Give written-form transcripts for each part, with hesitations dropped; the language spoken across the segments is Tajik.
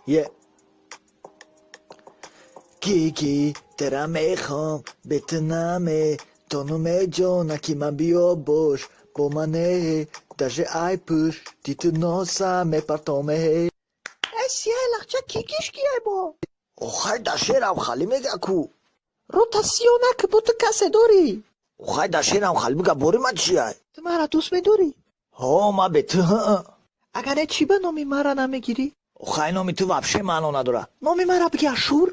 Е ки тера мехом, бе ту наметонуме, ҷонаки ман, биё бош бо мане, даже ай пушти ту носа мепартоме. Э, сияй лахча, ки кишкияй бо? Охай, дашерам хали мега ку. Рота сиё наки, бо ту касе дорӣ. Охай, дашерам хали бига, бори ма чияй? Ту мара дӯст медорӣ? Ҳо, ма бе ту. Агар не, чӣ ба номи мара намегирӣ? Охай, номи ту вообще маъно надора. Номи мара биги, Ашур.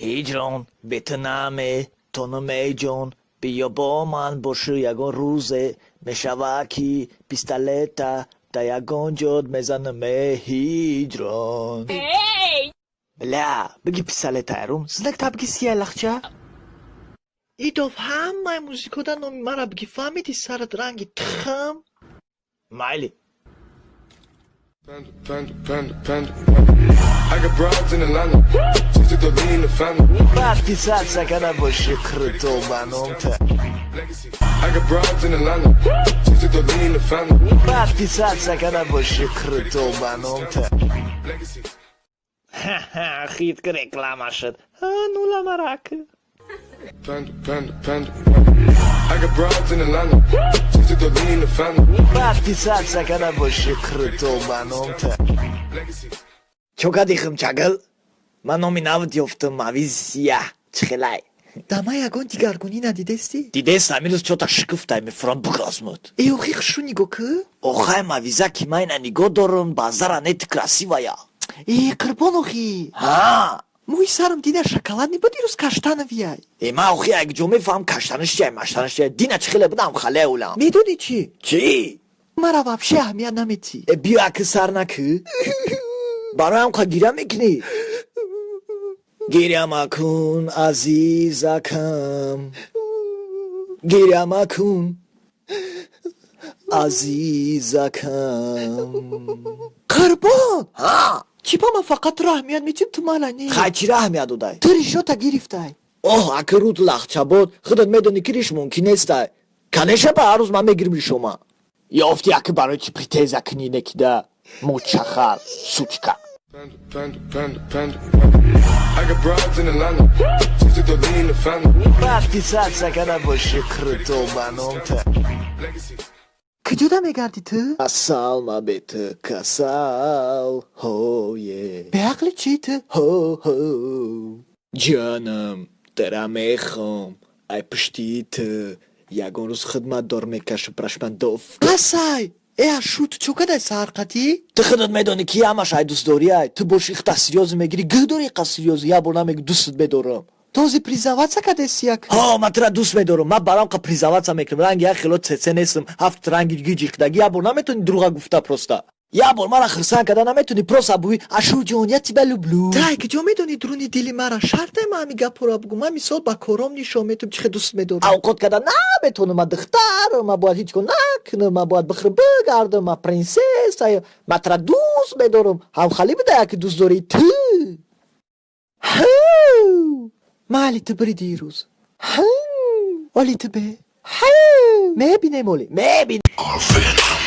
Ҳиҷрон, бе ту наметонуме, ҷон, биё бо ман бошу, ягон рӯзе мешава ки пистолета да ягон ҷод мезанаме, ҳиҷрон. Бля, биги пистолета эрум знак та, биги, сияй лахча. Идов ҳамаи музикода номи мара биги, фаҳмиди, сарат ранги тухм. Майли. Panda, panda, panda, panda. I got broads in Atlanta. Just to lean the family. Подписаться када боши круто ба номта. Legacy. I got broads in Atlanta. Just to lean the family. Подписаться када боши круто ба номта. Legacy. Хитк реклама шуд, нула марак. Panda, panda, panda. I got broads in Atlanta. Just to lean the family. Подписаться када боши круто ба номта. Legacy. Чо кади, химчагил? Ман номи навд ёфтам, мавизи сияҳ чихелай? Дама ягон дигаргунӣ надидестӣ? Дидест, амирӯз чота шикуфтай, мефурам бугазмуд. Э, охи, хушу нигоҳ кӣ. Охай, мавиза ки ман ина нигоҳ дорам, базара не, ту красивая. Э, қурбон, охи. Ҳа. Мӯи сарам дина шоколадный буд, ирӯз каштановый ай. Э, ман охи як ҷо мефаҳам, каштаниш чиай, маштаниш чиай. Дина чӣ хеле будам, хале улам. Медонӣ чӣ? Чӣ? Мара вообще аҳамият наметӣ. Э, биё, аки сар накӣ, бароям қа гиря мекунӣ. Гиря макун, азизакам, гиря макун, азизакам. Қурбон. Ҳа. Чӣ ба ман фақат туро аҳамият метим, ту мала не? Хай, чира аҳамият додай? Ту ришота гирифтай. Оҳ, аки рут лахчабод, худат медонӣ, ки риш мумкин нестай. Конечно, ба ҳар рӯз ман мегирим ришома. Ёфти, аки барои чӣ претензия кунӣ некида, мочахар, сучка. Panda, panda, panda, panda. I got broads in Atlanta. Just to lean the family. Подписаться када боши круто ба номта. Legacy. Куҷода мегардӣ ту? Асал, ма бе ту касал, ҳое. Беақли чӣ ту? Ҳо ҳо, ҷонам, тара мехом, ай пушти ту ягон рӯз хидматдор мекашам прашмандов. Басай, э, ашу, ту чо кадай саҳарқатӣ? Ту худат медонӣ, ки ҳамаш ай дӯстдорӣ ай. Ту боши, ихта серьёзно мегирӣ, гӯ дорӣ иқа серьёзно, як бор намегӯ дӯстат медорам. Този признаваться кадеси як. Ҳо, ман тура дӯст медорам, ман барам қа признаваться мекунам, ранги як хело цеце нестам, ҳафт ранги гиҷиқдагӣ. Як бор наметавонӣ дурӯға гуфта, просто як бор мара хирсанд карда наметавонӣ, просто буи: «Ашурҷон, я тебя люблю». Тай куҷо медонӣ дуруни дили мара? Шарте ма ҳами гапҳоро бугӯ, ман мисол ба кором нишон метум, чӣ хел дӯст медорам. Авқот карда наметавонам, ман духтарам, ман бояд ҳеҷ кор накунам, ман бояд бихӯрам, бигардам, ман принсесса, ман тура дӯст медорам, ҳамхалӣ буда, яке дӯст дорӣ ту. Ҳу, майли, ту бири дирӯз. Ҳу, оли ту бе. Ҳу, мебинем, оли мебин. Мебин.